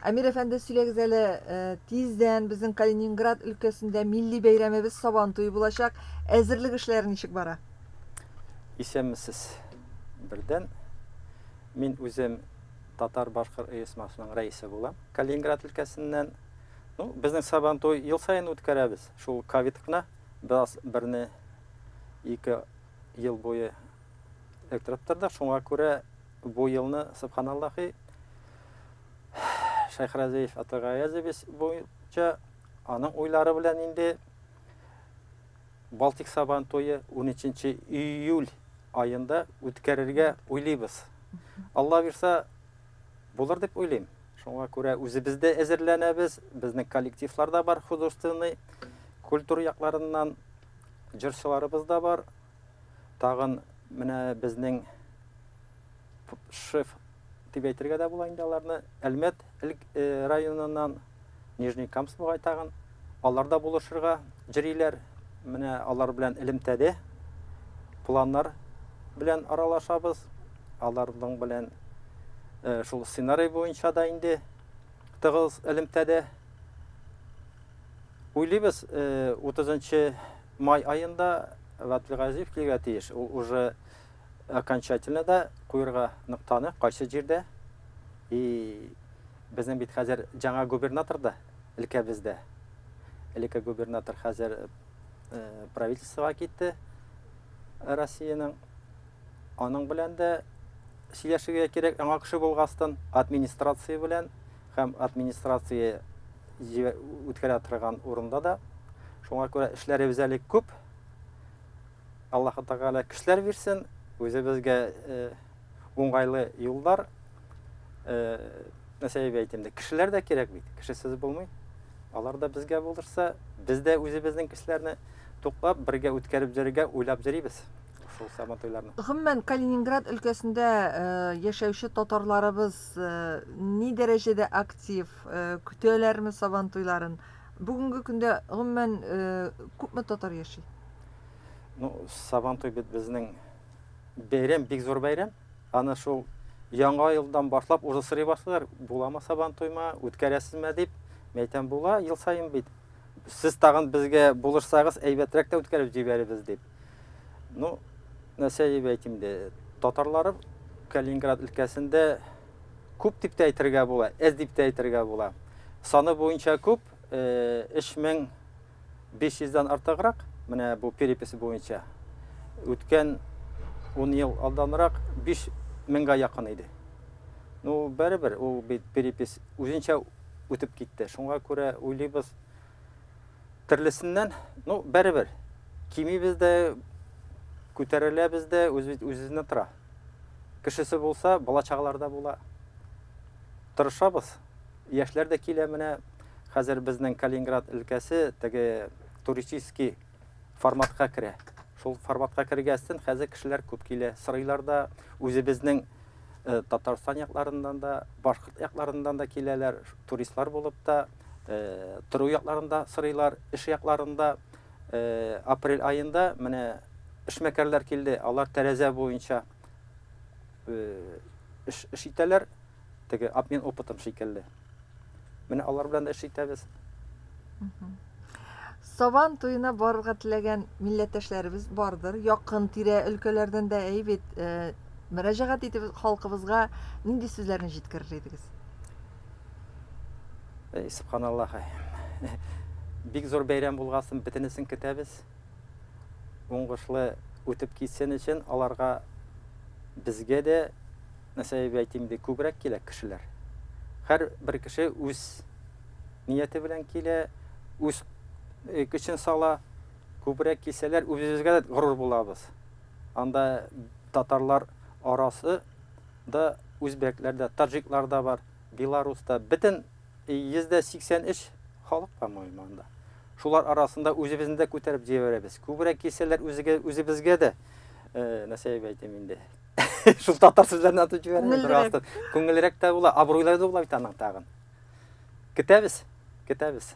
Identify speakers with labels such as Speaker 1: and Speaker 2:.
Speaker 1: Әмир әфәнде, сөйләгез әле, тиздән безнең Калининград өлкәсендә милли бәйрәмебез Сабан туе булачак. Әзерлек эшләре ничек бара?
Speaker 2: Исәнмесез. Бердән, мин үзем татар-башкыр оешмасының рәисе булам. Калининград өлкәсеннән. Ну, безнең Сабан туй ел саен үткәрәбез. Шул ковид кына бераз берне ике ел буе эләктереп торды. Шуңа күрә бу елны, субханаллахи, Шәйхразиев Атагаязович буенча аның уйлары белән инде Балтик Сабан туе 13 июль аенда үткәрергә уйлыйбыз. Алла бирса, булыр дип уйлыйм. Шуңа күрә үзебез дә әзерләнәбез, безнең коллективлар да бар художественный, культура якларыннан җырчыларыбыз да бар. Тагын менә безнең шеф дип әйтергә дә була инде аларны. Әлмәт э, районыннан Нижний Камск бугай тагын. Алар да булышырга җөриләр. Менә алар белән элемтәдә планнар белән аралашабыз. Аларның белән э, шул сценарий буенча да инде тыгыз элемтәдә. Уйлыйбыз, 30 э, май аенда Вәтлегазиев килергә тиеш. Ул уже окончательно да куерга ноктаны кайсы җирдә. И безнең бит хәзер яңа губернатор да өлкәбездә. Элекке губернатор хәзер э, правительствога китте Россиянең. Аның белән дә сөйләшергә кирәк, яңа кеше булгастын, администрация белән һәм администрация үткәрә торган урында да. Шуңа күрә эшләребез әле күп. Аллаһы Тәгалә көчләр бирсен, үзебезгә э, уңайлы юллар, э, нәрсә дип әйтим дә, кешеләр дә кирәк бит, кешесез булмый. Алар да безгә булышса, без дә үзебезнең кешеләрне туплап, бергә үткәреп йөрергә уйлап йөрибез шул сабантуйларны.
Speaker 1: Гомумән, Калининград өлкәсендә э, яшәүче татарларыбыз э, ни дәрәҗәдә актив, э, көтәләрме сабантуйларын? Бүгенге көндә гомумән күпме татар яши?
Speaker 2: Ну, Сабантуй бит безнең бәйрәм, бик зур бәйрәм. Аны шул яңа елдан башлап уже сорый башлыйлар, буламы Сабантуйма, үткәрәсезме дип. Мин әйтәм, була, ел саен бит. Сез тагын безгә булышсагыз, әйбәтрәк тә үткәреп җибәрербез дип. Ну, нәрсә дип әйтим дә, татарлары Калининград өлкәсендә күп дип тә әйтергә була, әз дип тә әйтергә була. Саны буенча күп, 3000 500 дән артыграк, менә бу перепись буенча. Үткән 10 ел алданрак 5 меңгә якын иде. Ну, бәребер, ул бит перепись үзенчә үтеп китте. Шуңа күрә уйлыйбыз, төрлесеннән, ну, бәребер, кимибез дә, күтәреләбез дә, үз бит үзебездән тора. Кешесе булса, бала-чагалар да була. Тырышабыз. Яшьләр дә килә менә. Хәзер безнең Калининград өлкәсе теге туристический форматка керә. Шул форматка кергәстен хәзер кешеләр күп килә. Сорыйлар да, үзебезнең э, Татарстан якларыннан да, башкорт якларыннан да киләләр, туристлар булып та, э, тору якларында сорыйлар, эш якларында. Э, апрель аенда менә эшмәкәрләр килде, алар тәрәзә буенча эш, эш итәләр. Теге обмен опытом шикелле. Менә алар белән дә эш итәбез.
Speaker 1: Сабан туена барырга теләгән милләттәшләребез бардыр. Якын тирә өлкәләрдән дә әй бит, э, мөрәҗәгать итеп халкыбызга нинди сүзләрне җиткерер идегез?
Speaker 2: Эй, субханаллах. Бик зур бәйрәм булгасын бөтенесен көтәбез. Уңышлы үтеп китсен өчен аларга безгә дә нәрсә дип әйтим инде, күбрәк килә кешеләр. Һәр бер кеше үз нияте белән килә, үз э, көчен сала. Күбрәк килсәләр, үзебезгә дә горур булабыз. Анда татарлар арасы да үзбәкләр дә, таҗиклар да бар, белорус та. Бөтен 183 халык, по-моему, анда. Шулар арасында үзебезне дә күтәреп җибәрәбез. Күбрәк килсәләр, үзегә, үзебезгә дә, э, нәрсә дип әйтим инде, Шул татар сүзләрен атып җибәрәм. Күңеллерәк. Күңеллерәк тә була, абруйлы да була бит аның тагын. Көтәбез, көтәбез.